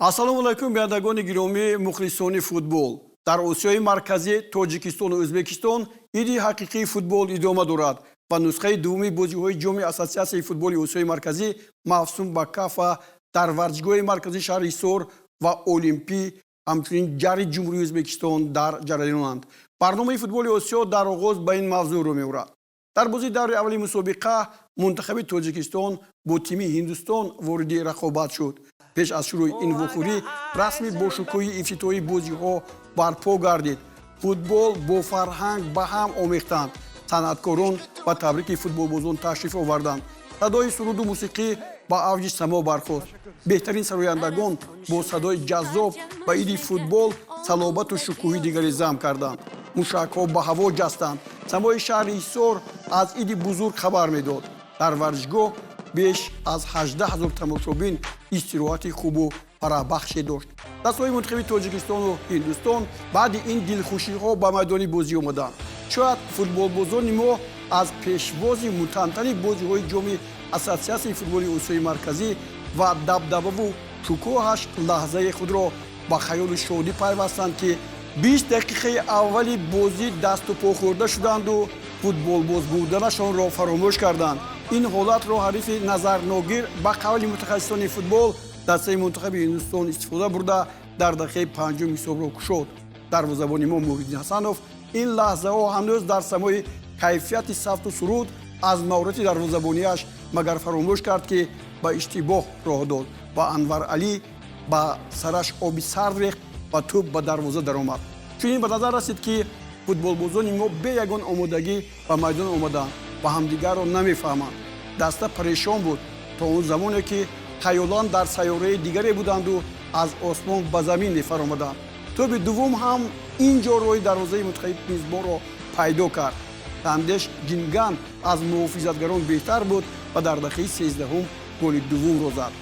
Ассалому алайкум, бинандагони гиромӣ, мухлисони футбол. Дар Осиёи Марказӣ, Тоҷикистону Ӯзбекистон иди ҳақиқии футбол идома дорад ва нусхаи дуввуми бозиҳои ҷоми Ассотсиатсияи футболи Осиёи Марказӣ, мавсум ба Кафа, дар варзишгоҳи марказии шаҳри Ҳисор ва Олимпӣ, ҳамчунин ҷари Ҷумҳурии Ӯзбекистон дар ҷараёнанд. Барномаи футболи Осиё дар оғоз ба ин мавзӯъ рӯ меорад. Дар бозии даври аввали мусобиқа мунтахаби Тоҷикистон бо тими Ҳиндустон вориди рақобат шуд. Пеш аз шурӯи ин вохӯрӣ расми бошукӯҳи ифтитоҳии бозиҳо барпо гардид. Футбол бо фарҳанг ба ҳам омехтанд. Санъаткорон ба табрики футболбозон ташриф оварданд. Садои суруду мусиқӣ ба авҷи само бархост. Беҳтарин сарояндагон бо садои ҷаззоб ба иди футбол салобату шукӯҳи дигаре зам карданд. Мушакҳо ба ҳаво ҷастанд. Самои шаҳри Ҳисор аз иди бузург хабар медод. Дар варзишгоҳ беш аз 18 ҳазор тамошобин истироҳати хубу фараҳбахше дошт. Дастҳои мунтахаби Тоҷикистону Ҳиндустон баъди ин дилхушиҳо ба майдони бозӣ омаданд. Шояд футболбозони мо аз пешвози мутантани бозиҳои ҷоми Ассотсиатсияи футболи Осиёи Марказӣ ва дабдабаву шукӯҳаш лаҳзаи худро ба хаёлу шодӣ пайвастанд, ки 20 дақиқаи аввали бозӣ дасту по хӯрда шуданду футболбоз буданашонро фаромӯш карданд. Ин ҳолатро ҳарифи назарногир, ба қавли мутахассисони футбол, дастаи мунтахаби Ҳиндустон истифода бурда, дар дақиқаи панҷум ҳисобро кушод. Дарвозабони мо Муҳиддин Ҳасанов ин лаҳзаҳо ҳанӯз дар самои кайфияти савту суруд аз маҳорати дарвозабонияш магар фаромӯш кард, ки ба иштибоҳ роҳ дод ва Анвар Алӣ ба сараш оби сард рехт ва тӯб ба дарвоза даромад. Чунин ба назар расид, ки футболбозони мо бе ягон омодагӣ ба майдон омаданд ва ҳамдигарро намефаҳманд. Даста парешон буд то он замоне, ки хаёлан дар сайёраи дигаре буданду аз осмон ба замин мефаромаданд. Тӯби дуввум ҳам ин ҷо роҳи дарвозаи мунтахаби мизбонро пайдо кард. Сандеш Ҷинган аз муҳофизатгарон беҳтар буд ва дар дақиқаи 13-ум голи дуввумро зад.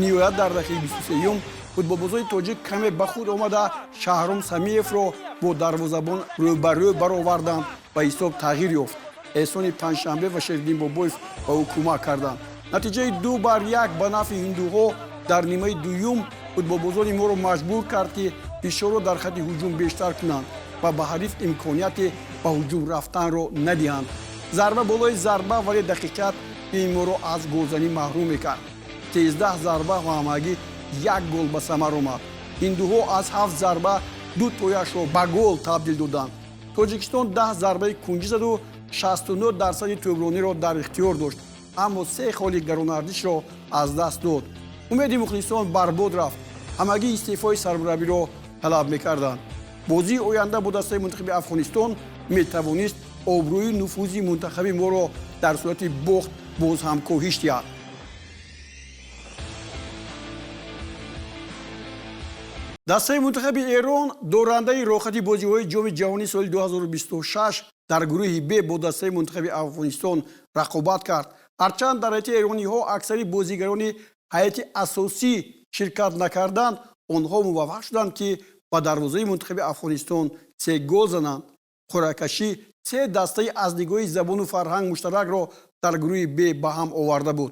Ниҳоят, дар дақиқаи 23-юм футболбозони тоҷик каме ба худ омада, Шаҳром Самиевро бо дарвозабон рӯбарӯ бароварданд ва ҳисоб тағйир ёфт. Эҳсони Панҷшанбе ва Шериддин Бобоев ба ӯ кӯмак карданд. Натиҷаи 2-1 ба нафъи ҳиндуҳо дар нимаи дуюм футболбозони моро маҷбур кард, ки фишорро дар хатти ҳуҷум бештар кунанд ва ба ҳариф имконияте ба ҳуҷум рафтанро надиҳанд. Зарба болои зарба, вале дақиқат тими моро аз голзанӣ маҳрум мекард. 13 зарба ва ҳамагӣ як гол ба самар омад. Ҳиндуҳо аз ҳафт зарба ду тояшро ба гол табдил доданд. Тоҷикистон 10 зарбаи кунҷӣ заду 69 дарсади тӯброниро дар ихтиёр дошт, аммо се холи гаронарзишро аз даст дод. Умеди мухлисон барбод рафт. Ҳамагӣ истеъфои сармураббиро талаб мекарданд. Бозии оянда бо дастаи мунтахаби Афғонистон метавонист обрӯи нуфузи мунтахаби моро дар сурати бохт боз ҳам коҳиш диҳад. Дастаи мунтахаби Эрон, дорандаи роҳхати бозиҳои Ҷоми ҷаҳонии соли 2026, дар гурӯҳи Б бо дастаи мунтахаби Афғонистон рақобат кард. Ҳарчанд дар ҳайати эрониҳо аксари бозигарони ҳайати асосӣ ширкат накарданд, онҳо муваффақ шуданд, ки ба дарвозаи мунтахаби Афғонистон се гол зананд. Қуръакашӣ се дастаи аз нигоҳи забону фарҳанг муштаракро дар гурӯҳи Б ба ҳам оварда буд.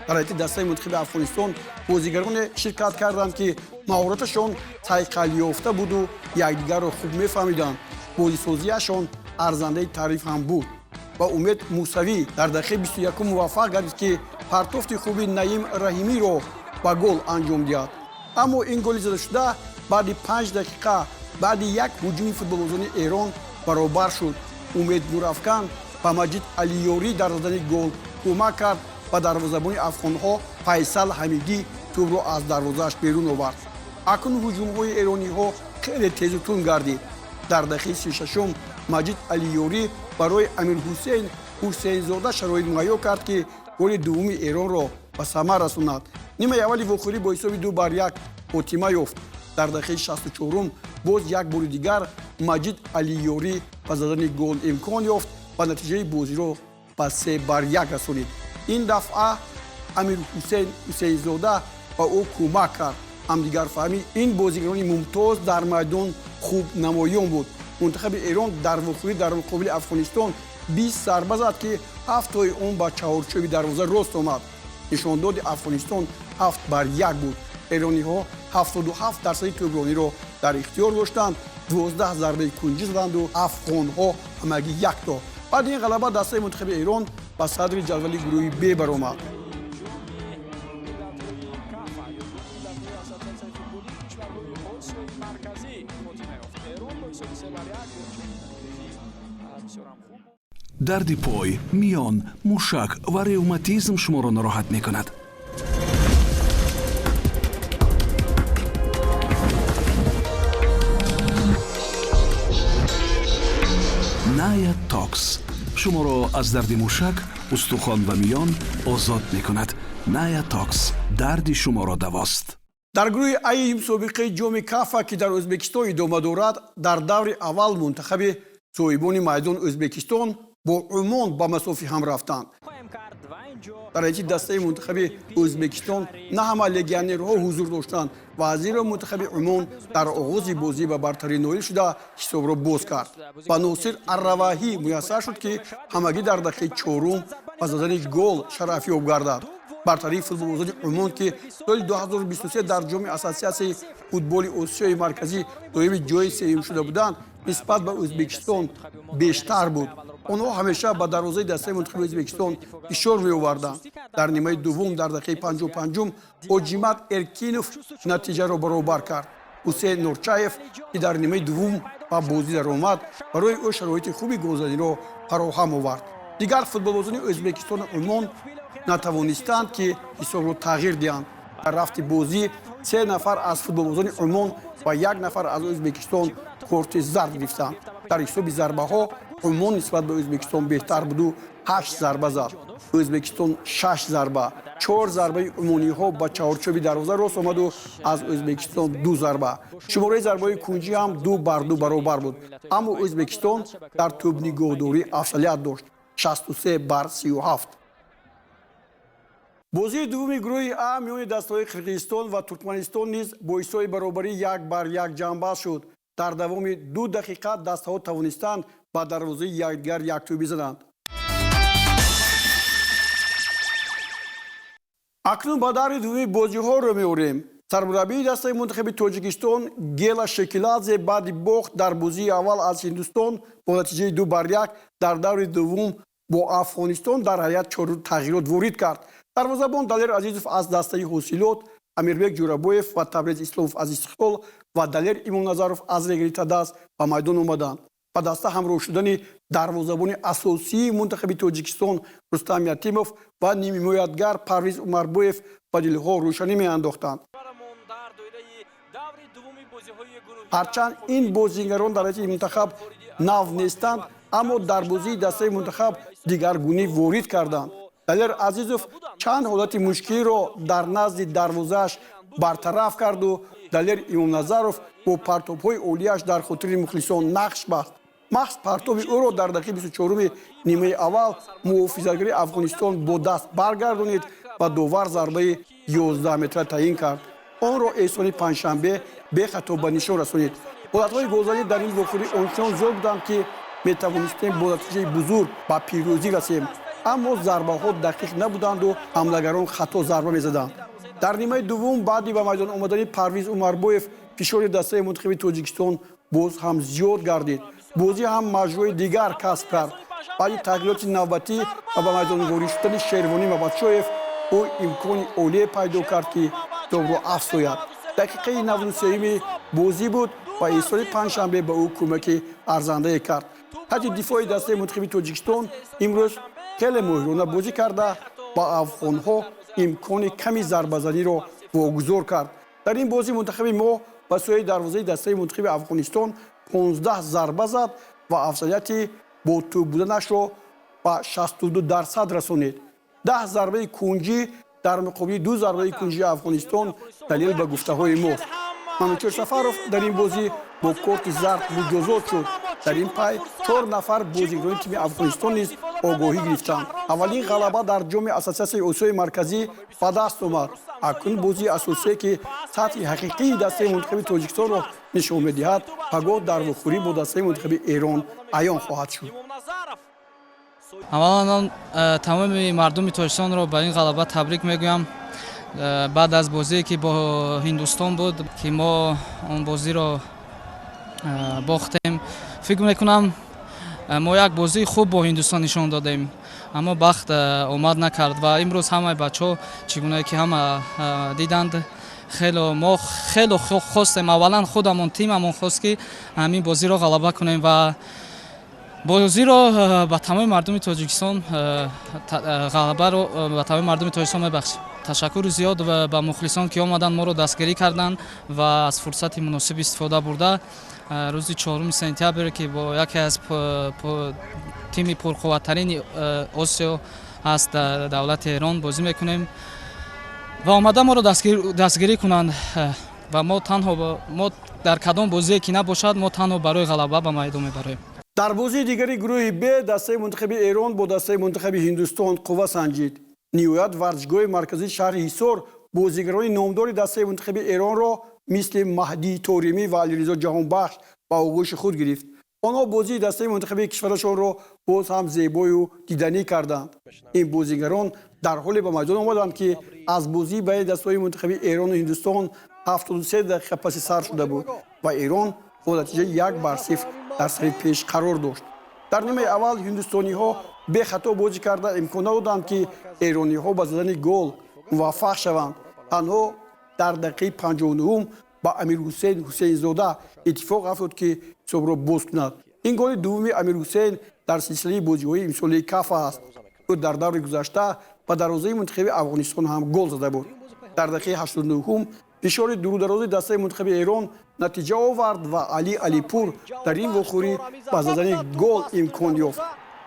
Дар ҳайати дастаи мунтахаби Афғонистон бозигароне ширкат карданд, ки маҳораташон сайқалёфта буду якдигарро хуб мефаҳмиданд. Бозисозиашон арзандаи таъриф ҳам буд. Ва Умед Мусавӣ дар дақиқаи 21-ум муваффақ гардид, ки партофти хуби Наим Раҳимиро ба гол анҷом диҳад. Аммо ин голи задашуда баъди 5 дақиқа, баъди як ҳуҷуми футболбозони Эрон баробар шуд. Умед Нурафкан ба Маҷид Алиёрӣ дар задани гол кӯмак кард ва дарвозабони афғонҳо Файсал Ҳамидӣ тӯбро аз дарвозааш берун овард. Акнун ҳуҷумҳои эрониҳо хеле тезу тунд гардид. Дар дақиқаи 36-ум Маҷид Алиёрӣ барои Амирҳусейн Ҳусейнзода шароит муҳайё кард, ки голи дуввуми Эронро ба самар расонад. Нимаи аввали вохӯрӣ бо ҳисоби 2-1 хотима ёфт. Дар дақиқаи 64-ум боз як бори дигар Маҷид Алиёрӣ ба задани гол имкон ёфт ва натиҷаи бозиро ба 3-1 расонид. Ин дафъа Амирҳусейн Ҳусейнзода ба ӯ кӯмак кард. Ҳамдигарфаҳмии ин бозигарони мумтоз дар майдон хуб намоён буд. Мунтахаби Эрон дар вохӯрӣ дар муқобили Афғонистон 20 зарба зад, ки ҳафтои он ба чаҳорчӯби дарвоза рост омад. Нишондоди Афғонистон 7-1 буд. Эрониҳо 77 дарсади тӯброниро дар ихтиёр доштанд, 12 зарбаи кунҷӣ заданду афғонҳо ҳамагӣ якто. Баъди ин ғалаба дастаи мунтахаби Эрон ба садри ҷадвали гурӯҳи Б баромад. Дарди пой, миён, мушак ва ревматизм шуморо нороҳат мекунад? Ная Токс шуморо аз дарди мушак, устухон ва миён озод мекунад. Ная Токс дарди шуморо давост. Дар гурӯҳи Аи мусобиқаи Ҷоми Кафа, ки дар Ӯзбекистон идома дорад, дар даври аввал мунтахаби соҳибони майдон Ӯзбекистон бо Умон ба масофи ҳам рафтанд. Дар ҳайати дастаи мунтахаби Ӯзбекистон на ҳама легионерҳо ҳузур доштанд ва аз ин рӯ мунтахаби Умон дар оғози бозӣ ба бартарӣ ноил шуда, ҳисобро боз кард ва Носир Арраваҳӣ муяссар шуд, ки ҳамагӣ дар дақиқаи чорум ба задани гол шарафёб гардад. Бартарии футболбозони Умон, ки соли 2023 дар Ҷоми Ассотсиатсияи футболи Осиёи Марказӣ соҳиби ҷои сеюм шуда буданд, нисбат ба Ӯзбекистон бештар буд. Онҳо ҳамеша ба дарвозаи дастаи мунтахаби Ӯзбекистон фишор меоварданд. Дар нимаи дуввум, дар дақиқаи 55-ум, Ҳоҷимат Эркинов натиҷаро баробар кард. Ҳусейн Норчаев, ки дар нимаи дуввум ба бозӣ даромад, барои ӯ шароити хуби голзаниро фароҳам овард. Дигар футболбозони Ӯзбекистону Умон натавонистанд, ки ҳисобро тағйир диҳанд. Дар рафти бозӣ се нафар аз футболбозони Умон ва як нафар аз Ӯзбекистон корти зард гирифтанд. Дар ҳисоби зарбаҳо Умон нисбат ба Ӯзбекистон беҳтар буду ҳашт зарба зад, Ӯзбекистон шаш зарба. Чор зарбаи умониҳо ба чаҳорчӯби дарвоза рост омаду аз Ӯзбекистон ду зарба. Шумораи зарбаҳои кунҷӣ ҳам 2 бар 2 баробар буд, аммо Ӯзбекистон дар тӯбнигоҳдорӣ афзалият дошт: 63 бар 37. Бозии дуввуми гурӯҳи А миёни дастаҳои Қирғизистон ва Туркманистон низ бо ҳисоби баробарӣ 1 бар 1 ҷамъбаст шуд. Дар давоми 2 дақиқа дастаҳо тавонистанд ба дарвозаи якдигар як тӯб бизананд. Акнун ба даври дуввуми бозиҳо рӯ меорем. Сармураббии дастаи мунтахаби Тоҷикистон Гела Шекиладзе баъди бохт дар бозии аввал аз Ҳиндустон бо натиҷаи 2 бар 1 дар даври дуввум бо Афғонистон дар ҳайат чор тағйирот ворид кард. Дарвозабон Далер Азизов аз дастаи Ҳосилот, Амирбек Ҷӯрабоев ва Табрез Исломов аз Истиқлол ва Далер Имомназаров аз Регар ТадАЗ ба майдон омаданд. Ба даста ҳамроҳ шудани дарвозабони асосии мунтахаби Тоҷикистон Рустам Ятимов ва нимҳимоятгар Парвиз Умарбоев ба дилҳо рӯшанӣ меандохтанд. Ҳарчанд ин бозигарон дар ҳайати мунтахаб нав нестанд, аммо дар бозии дастаи мунтахаб дигаргунӣ ворид карданд. Далер Азизов чанд ҳолати мушкилро дар назди дарвозааш бартараф карду Далер Имомназаров бо партобҳои олияш дар хотири мухлисон нақш баст. Маҳз партоби ӯро дар дақиқаи 24-уми нимаи аввал муҳофизатгари Афғонистон бо даст баргардонид ва довар зарбаи 11 метра таъин кард. Онро Эҳсони Панҷшанбе бехато ба нишон расонид. Ҳолатҳои голзанӣ дар ин вохӯрӣ ончунон зиёд буданд, ки метавонистем бо натиҷаи бузург ба пирӯзӣ расем, аммо зарбаҳо дақиқ набуданду ҳамлагарон хато зарба мезаданд. Дар нимаи дуввум баъди ба майдон омадани Парвиз Умарбоев фишори дастаи мунтахаби Тоҷикистон боз ҳам зиёд гардид. Бозӣ ҳам маҷрои дигар касб кард. Баъди тағйироти навбатӣ ва ба майдон ворид шудани Шервонӣ Мабадшоев ӯ имкони олие пайдо кард, ки тобро афзояд. Дақиқаи 93-юми бозӣ буд ва Эҳсони Панҷшанбе ба ӯ кӯмаки арзандае кард. Хати дифои дастаи мунтахаби Тоҷикистон имрӯз хеле моҳирона бозӣ карда, ба афғонҳо имкони ками зарбазаниро вогузор кард. Дар ин бозӣ мунтахаби мо ба сӯи дарвозаи дастаи мунтахаби Афғонистон 15 зарба зад ва афзалияти бо тӯб буданашро ба 62 дарсад расонид. 10 зарбаи кунҷӣ дар муқобили ду зарбаи кунҷии Афғонистон далел ба гуфтаҳои мост. Манучер Сафаров дар ин бозӣ бо корти зард муҷозот шуд. Дар ин пай чор нафар бозигарони тими Афғонистон низ огоҳӣ гирифтанд. Аввалин ғалаба дар Ҷоми Ассотсиатсияи Осиёи Марказӣ ба даст омад. Акнун бозии асосие, ки сатҳи ҳақиқии дастаи мунтахаби Тоҷикистонро нишон медиҳад, пагоҳ дар вохӯрӣ бо дастаи мунтахаби Эрон аён хоҳад шуд. Аввалан, тамоми мардуми Тоҷикистонро ба ин ғалаба табрик мегӯям. Баъд аз бозие ки бо Ҳиндустон буд, ки мо он бозиро бохтем, фикр мекунам, мо як бозии хуб бо Ҳиндустон нишон додем, аммо бахт омад накард. Ва имрӯз ҳамаи бачаҳо, чӣ гунае ки ҳама диданд, хело мо хело хостем, аввалан худамон, тимамон хост, ки ҳамин бозиро ғалаба кунем ва бозиро ба тамоми мардуми Тоҷикистон, ғалабаро ба тамоми мардуми Тоҷикистон мебахшем. Ташаккури зиёд ба мухлисон, ки омаданд, моро дастгирӣ карданд ва аз фурсати муносиб истифода бурда, рӯзи 4 сентябр, ки бо яке аз тими пурқувваттарини Осиё ҳаст, дар давлати Эрон бозӣ мекунем ва омада моро дастгирӣ кунанд. Ва мо танҳо, мо дар кадом бозие ки набошад, мо танҳо барои ғалаба ба майдон мебароем. Дар бозии дигари гурӯҳи Б дастаи мунтахаби Эрон бо дастаи мунтахаби Ҳиндустон қувва санҷид. Ниҳоят варзишгоҳи марказии шаҳри Ҳисор бозигарони номдори дастаи мунтахаби Эронро мисли Маҳдии Торимӣ ва Алиризо Ҷаҳонбахш ба оғӯши худ гирифт. Онҳо бозии дастаи мунтахаби кишварашонро боз ҳам зебою диданӣ карданд. Ин бозигарон дар ҳоле ба майдон омаданд, ки аз бозии байни дастаҳои мунтахаби Эрону Ҳиндустон 73 дақиқа паси сар шуда буд ва Эрон бо натиҷаи 1-0 дар сари пеш қарор дошт. Дар нимаи аввал ҳиндустониҳо бехато бозӣ карда, имкон надоданд, ки эрониҳо ба задани гол муваффақ шаванд. Танҳо дар дақиқаи 59-ум ба Амирҳусейн Ҳусейнзода иттифоқ афтод, ки ҳисобро боз кунад. Ин голи дуввуми Амирҳусейн дар силсилаи бозиҳои имсолии Кафа аст. Ӯ дар даври гузашта ба дарвозаи мунтахаби Афғонистон ҳам гол зада буд. Дар дақиқаи 89-ум фишори дурударози дастаи мунтахаби Эрон натиҷа овард ва Али Алипур дар ин вохӯрӣ ба задани гол имкон ёфт.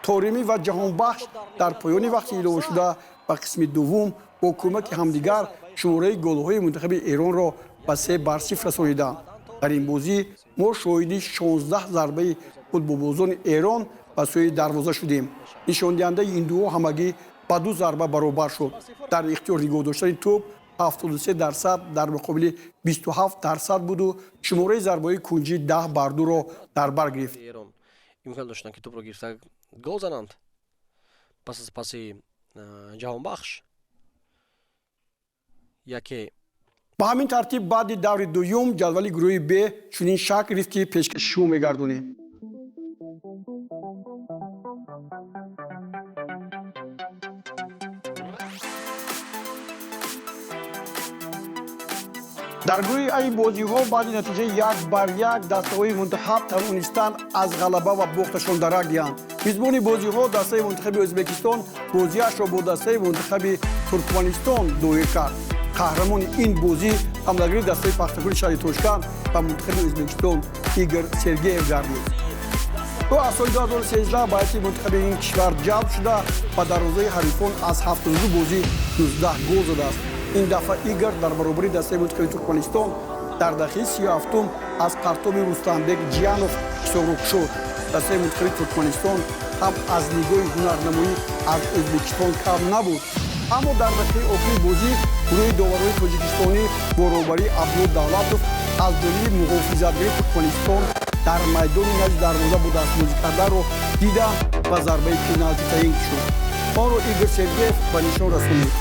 Торимӣ ва Ҷаҳонбахш дар поёни вақти иловашуда ба қисми дуввум бо кӯмаки ҳамдигар шумораи голҳои мунтахаби Эронро ба 3-0 расониданд. Дар ин бозӣ мо шоҳиди 16 зарбаи футболбозони Эрон ба сӯи дарвоза шудем. Нишондиҳандаи ин дуҳо ҳамагӣ ба ду зарба баробар шуд. Дар ихтиёр нигоҳ доштани тӯб 73% дар муқобили 27% буду шумораи зарбаҳои кунҷӣ 10-2-ро дар бар гирифт. Имкон доштанд, ки тӯбро гирифта гол зананд пас аз паси Ҷаҳонбахш яке. Ба ҳамин тартиб, баъди даври дуюм ҷадвали гурӯҳи Б чунин шакл гирифт, ки пешкаши шумо мегардонем. Дар гурӯҳи Аи бозиҳо баъди натиҷаи 1-1 дастаҳои мунтахаб тавонистанд аз ғалаба ва бохташон дарак диҳанд. Мизбони бозиҳо, дастаи мунтахаби Ӯзбекистон, бозиашро бо дастаи мунтахаби Туркманистон доир кард. Қаҳрамони ин бозӣ ҳамлагари дастаи Пахтакури шаҳри Тошканд ва мунтахаби Ӯзбекистон Игор Сергеев гардид. Ӯ аз соли 2013 ба ҳайати мунтахаби ин кишвар ҷалб шуда, ба дарвозаи ҳарифон аз 72 бозӣ 19 гол задааст. Ин дафъа Игор дар баробари дастаи мунтахаби Туркманистон дар дақиқаи 37-ум аз партоби Рустамбек Ҷиянов ҳисобро кушод. Дастаи мунтахаби Туркманистон ҳам аз нигоҳи ҳунарнамоӣ аз Ӯзбекистон кам набуд, аммо дар дақиқаи охири бозӣ гурӯҳи доварои тоҷикистонӣ бо роҳбарии Абдулло Давлатов аз ҷониби муҳофизатгари Туркманистон дар майдони назди дарвоза бо дастбозӣ карданро диданд ва зарбаи пеналти таъин шуд. Онро Игор Сергеев ба нишон расонид.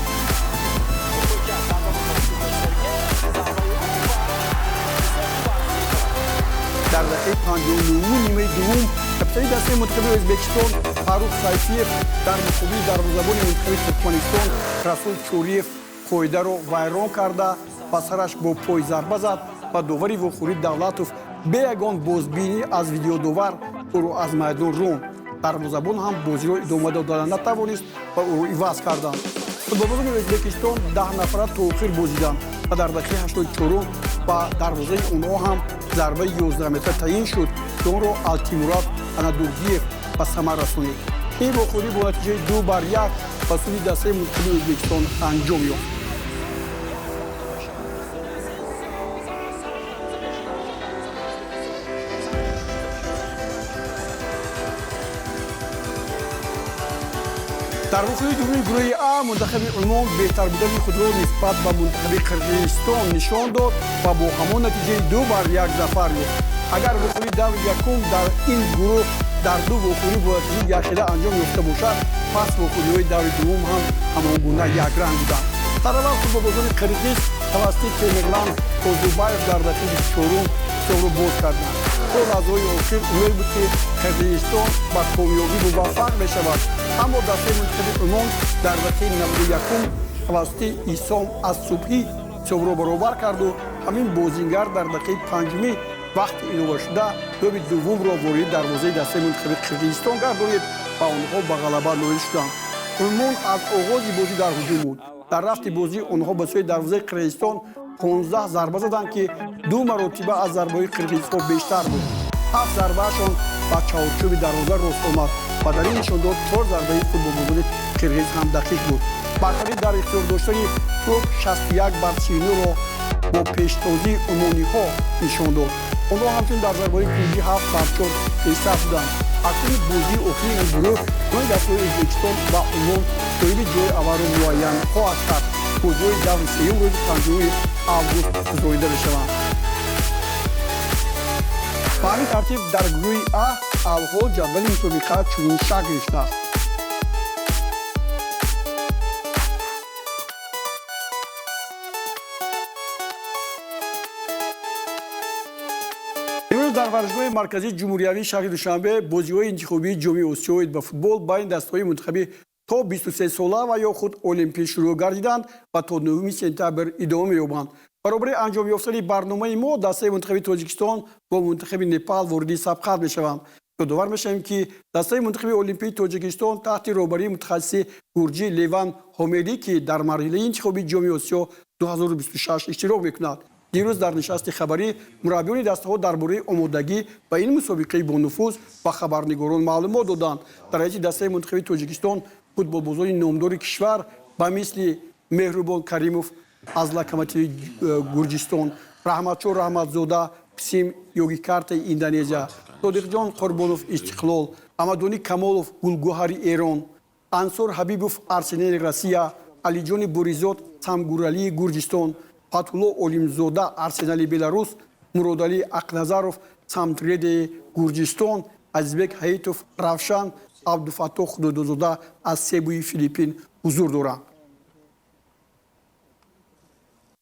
Дар дақиқаи 59-уми нимаи дуввум капитани дастаи мунтахаби Ӯзбекистон Фаррух Сайфиев дар муқобили дарвозабони мунтахаби Туркманистон Расул Чӯриев қоидаро вайрон карда, ба сараш бо пой зарба зад ва довари вохӯрӣ Давлатов бе ягон бозбинӣ аз видеодовар ӯро аз майдон ронд. Дарвозабон ҳам бозиро идома дода натавонист ва ӯро иваз карданд. Футболбозони Ӯзбекистон 10 нафара то охир бозиданд ва дар дақиқаи 84-ум ба дарвозаи онҳо ҳам зарбаи 11 метра таъин шуд, ки онро Алтимурад Анадурдиев ба самар расонид. Ин вохӯрӣ бо натиҷаи 2-1 ба суди дастаи мунтахаби Ӯзбекистон анҷом ёфт. Дар вохӯрии дуввуми гурӯҳи А мунтахаби Умон беҳтар будани худро нисбат ба мунтахаби Қирғизистон нишон дод ва бо ҳамон натиҷаи 2-1 зафар ёфт. Агар вохӯрии даври якум дар ин гурӯҳ дар ду вохӯрӣ бо натиҷаи якхела анҷом ёфта бошад, пас вохӯриҳои даври дуввум ҳам ҳамон гуна якранг буданд. Сараввал футболбозони қирғиз тавассути Темирлан Козубаев дар дақиқаи 24 ҳисобро боз карданд. То лаҳзаҳои охир умед буд, ки Қирғизистон ба комёбӣ муваффақ мешавад, аммо дастаи мунтахаби Умон дар дақиқаи 91 тавассути Исом аз Субҳӣ ҳисобро баробар карду ҳамин бозингар дар дақиқаи панҷуми вақти иловашуда доби дуввумро вориди дарвозаи дастаи мунтахаби Қирғизистон гардонид ва онҳо ба ғалаба ноил шуданд. Умон аз оғози бозӣ дар ҳуҷум буд. Дар рафти бозӣ онҳо ба сӯи дарвозаи Қирғизистон 15 зарба заданд, ки ду маротиба аз зарбаҳои қирғизҳо бештар буд. Ҳафт зарбаашон ба чаҳорчӯби дарвоза рост омад ва дар ин нишондод чор зарбаи футболбозони қирғиз ҳам дақиқ буд. Бартарӣ дар ихтиёр доштани тӯб 61 бар 39-ро бо пештозии умониҳо нишон дод. Онҳо ҳамчунин дар зарбаҳои кунҷӣ 7 бар 4 пештар шуданд. Акнун бозии охири ин гурӯҳ миёни дастаҳои Ӯзбекистон ва Умон соҳиби ҷои аввалро муайян хоҳад кард. Бозиҳои даври сеюм рӯзи 5 август гузаронида мешаванд. Ба ҳамин тартиб, дар гурӯҳи А алҳол ҷадвали мусобиқа чунин шакл гирифтааст. Имрӯз дар варзишгоҳи марказии ҷумҳуриявии шаҳри Душанбе бозиҳои интихобии Ҷоми Осиё оид ба футбол байни дастаҳои мунтахаби то 23 сола ва ё худ олимпӣ шурӯъ гардиданд ва то 9 сентябр идома меёбанд. Баробари анҷом ёфтани барномаи мо дастаи мунтахаби Тоҷикистон бо мунтахаби Непал вориди сабқат мешаванд. Ёдовар мешавем, ки дастаи мунтахаби олимпии Тоҷикистон таҳти роҳбарии мутахассиси гурҷӣ Леван Ҳомедӣ, ки дар марҳилаи интихобии Ҷоми Осиё 2026 иштирок мекунад. Дирӯз дар нишасти хабарӣ мураббиёни дастаҳо дар бораи омодагӣ ба ин мусобиқаи бонуфуз ба хабарнигорон маълумот доданд. Дар ҳайати дастаи мунтахаби Тоҷикистон футболбозони номдори кишвар ба мисли Меҳрубон Каримов аз Локомотиви Гурҷистон, Раҳматшо Раҳматзода, Псим Йогикартаи Индонезия, Содиқҷон Қурбонов, Истиқлол, Амадони Камолов, Гулгӯҳари Эрон, Ансор Ҳабибов, Арсенали Россия, Алиҷони Боризод, Самгуралии Гурҷистон, Фатҳулло Олимзода, Арсенали Беларус, Муродалӣ Ақназаров, Самтредеи Гурҷистон, Азизбек Ҳаитов, Равшан, Абдуфаттоҳ Худодозода аз Себуи Филиппин ҳузур доранд.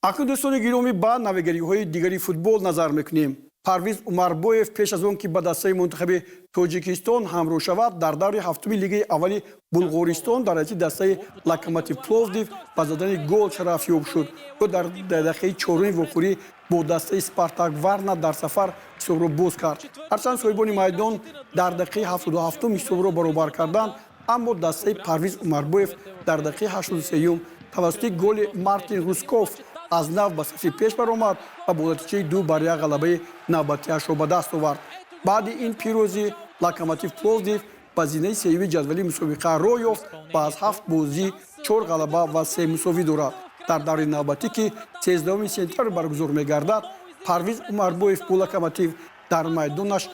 Акнун, дӯстони гиромӣ, ба навигариҳои дигари футбол назар мекунем. Парвиз Умарбоев пеш аз он ки ба дастаи мунтахаби Тоҷикистон ҳамроҳ шавад, дар даври ҳафтуми лигаи аввали Булғористон дар ҳайати дастаи Локомотив Пловдив ба задани гол шарафёб шуд. Ӯ дар дақиқаи чоруми вохӯрӣ бо дастаи Спартак Варна дар сафар ҳисобро боз кард. Ҳарчанд соҳибони майдон дар дақиқаи 77-ум ҳисобро баробар карданд, аммо дастаи Парвиз Умарбоев дар дақиқаи 83-юм тавассути голи Мартин Русков аз нав ба сафи пеш баромад ва бо натиҷаи 2 бар 1 ғалабаи навбатиашро ба даст овард. Баъди ин пирӯзӣ Локомотив Пловдив ба зинаи сеюми ҷадвали мусобиқа роҳ ёфт ва аз ҳафт бозӣ чор ғалаба ва се мусовӣ дорад. Дар даври навбатӣ, ки 13 сентябр баргузор мегардад, Парвиз Умарбоев бо Локомотив дар майдонаш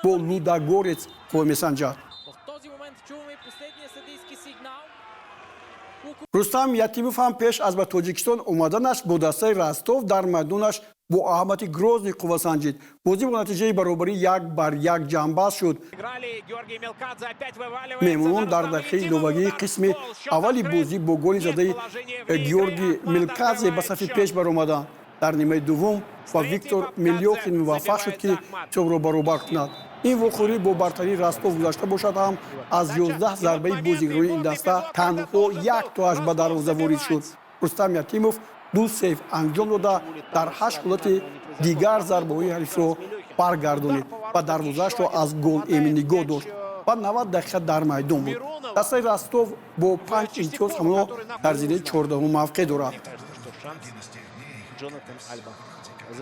бо Лудогорец қувва месанҷад. В този момент чуваме и последния съдийски сигнал. Рустам Ятимов ҳам пеш аз ба Тоҷикистон омаданаш бо дастаи Ростов дар майдонаш бо Аҳмати Грозный қувва санҷид. Бозӣ бо натиҷаи баробарӣ 1 бар 1 ҷамъбаст шуд. Меҳмонон дар дақиқаи иловагии қисми аввали бозӣ бо голи задаи Георгий Мелкадзе ба сафи пеш баромаданд. Дар нимаи дуввум ба Виктор Мелёхин муваффақ шуд, ки ҳисобро баробар кунад. Ин вохӯрӣ бо бартарии Ростов гузашта бошад ҳам, аз 11 зарбаи бозигарони ин даста танҳо як тоаш ба дарвоза ворид шуд. Рустам Ятимов ду сейв анҷом дода, дар ҳашт ҳолати дигар зарбаҳои ҳарифро баргардонид ва дарвозаашро аз гол эмин нигоҳ дошт ва 90 дақиқа дар майдон буд. Дастаи Ростов бо панҷ имтиёз ҳамоно дар зинаи 14-ум мавқеъ дорад.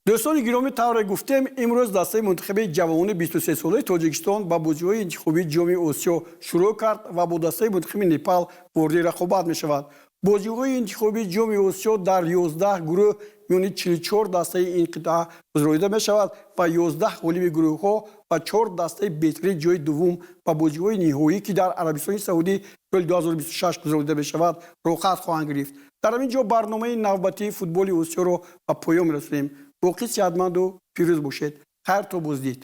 Дӯстони гиромӣ, тавре гуфтем, имрӯз дастаи мунтахаби ҷавонони 23-солаи Тоҷикистон ба бозиҳои интихобии Ҷоми Осиё шурӯъ кард ва бо дастаи мунтахаби Непал вориди рақобат мешавад. Бозиҳои интихобии Ҷоми Осиё дар 11 гурӯҳ миёни 44 дастаи ин қитъа гузаронида мешавад ва 11 ғолиби гурӯҳҳо ва чор дастаи беҳтарини ҷои дуввум ба бозиҳои ниҳоӣ, ки дар Арабистони Саудӣ соли 2026 гузаронида мешавад, роҳхат хоҳанд гирифт. Дар ҳамин ҷо барномаи навбатии футболи Осиёро ба поён мерасонем. Боқӣ сиҳатманду пирӯз бошед. Хайр, то боздид.